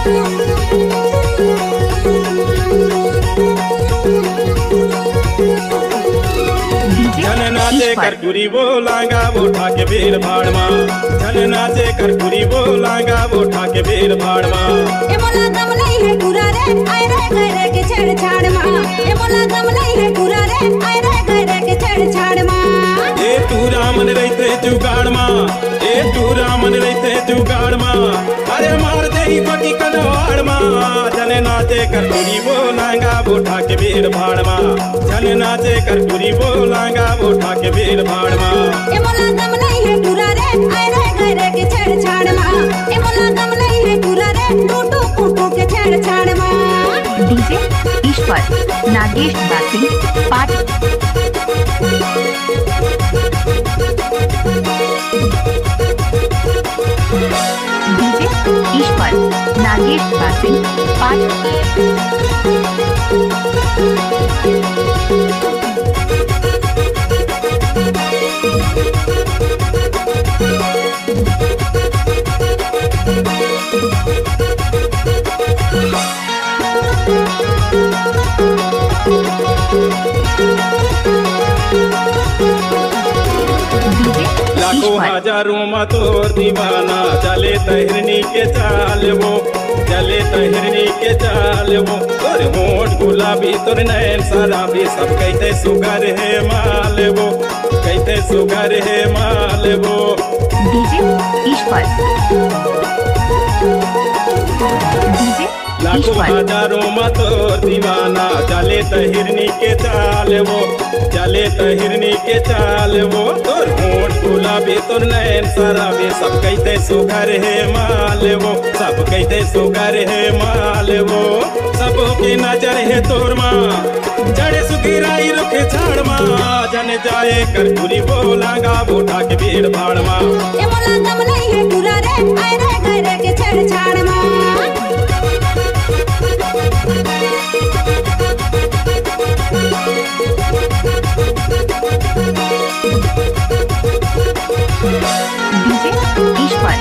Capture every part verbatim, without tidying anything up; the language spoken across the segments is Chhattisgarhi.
झन नाचे ईश्वर। करकुरी वो लांगा वो ठाके भीड़ भाड़ मा। झन नाचे करकुरी वो लांगा वो ठाके भीड़ भाड़ मा। ए मोला गम नहीं है टूरा रे, आए रे गए रे के छेड़छाड़ मा। ए मोला गम नहीं है टूरा रे, आए रे गए रे के छेड़छाड़ मा। ए टूरा मन रहिते जुगाड़ मा, ए टूरा मन रहिते जुगाड़ मा। अरे मार देही पटी कनवाड़ मा। झन नाचे करकुरी वो लांगा वो ठाके भीड़ भाड़ मा। झन नाचे करकुरी वो लांगा वो ठाके भीड़ भाड़ मा। ए मोला दम नहीं है टूरा रे, आए रे गए रे के छेड़छाड़ मा। ए मोला दम नहीं है टूरा रे, टूटू टूटू के छेड़छाड़ मा। डीजे ईश्वर, नागेश दासिंग, पाठ। डीजे ईश्वर, नागेश दासिंग, पाठ। लाखों हजारों मा तोर दीवाना, चले तहिरनी के चाल वो, चले तहिरनी के चाल वो। तोर होंठ गुलाबी, तोर नैन शराबी, सब कहिथे सुघर हे माल वो, कहिथे सुघर हे माल वो। डीजे ईश्वर। डीजे लाखों ईश्वर। हजारों मा तोर दीवाना, चले तहिरनी के चाल वो, चले तहिरनी के चाल वो। तोर होंठ गुलाबी, तोर नैन शराबी, सब कहिथे सुघर हे माल वो, सब कहिथे सुघर हे माल वो। सबो के नजर हे तोर मा, चढ़े सुघराई रुख झाड़ मा। झन जाए करकुरी वो लांगा वो ठाके भीड़ भाड़ मा। ए मोला दम नहीं है टूरा रे, आए रे गए रे के छेड़छाड़ मा। डीजे ईश्वर,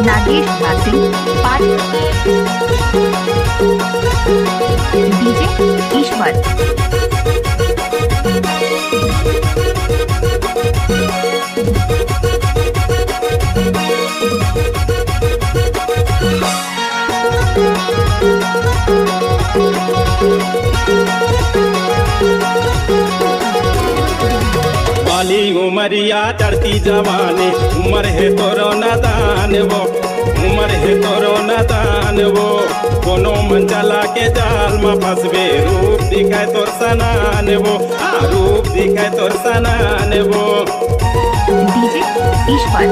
नागेश दासिंग, पाठ। डीजे ईश्वर। बाली उमरिया चढ़ती जवानी, उमर हे तोरो नादान वो, उमर हे तोरो नादान वो। कोनो मन चला के जाल मा फंसबे, रूप दिखाए तोर सनान वो, आ रूप दिखाए तोर सनान वो। डीजे ईश्वर।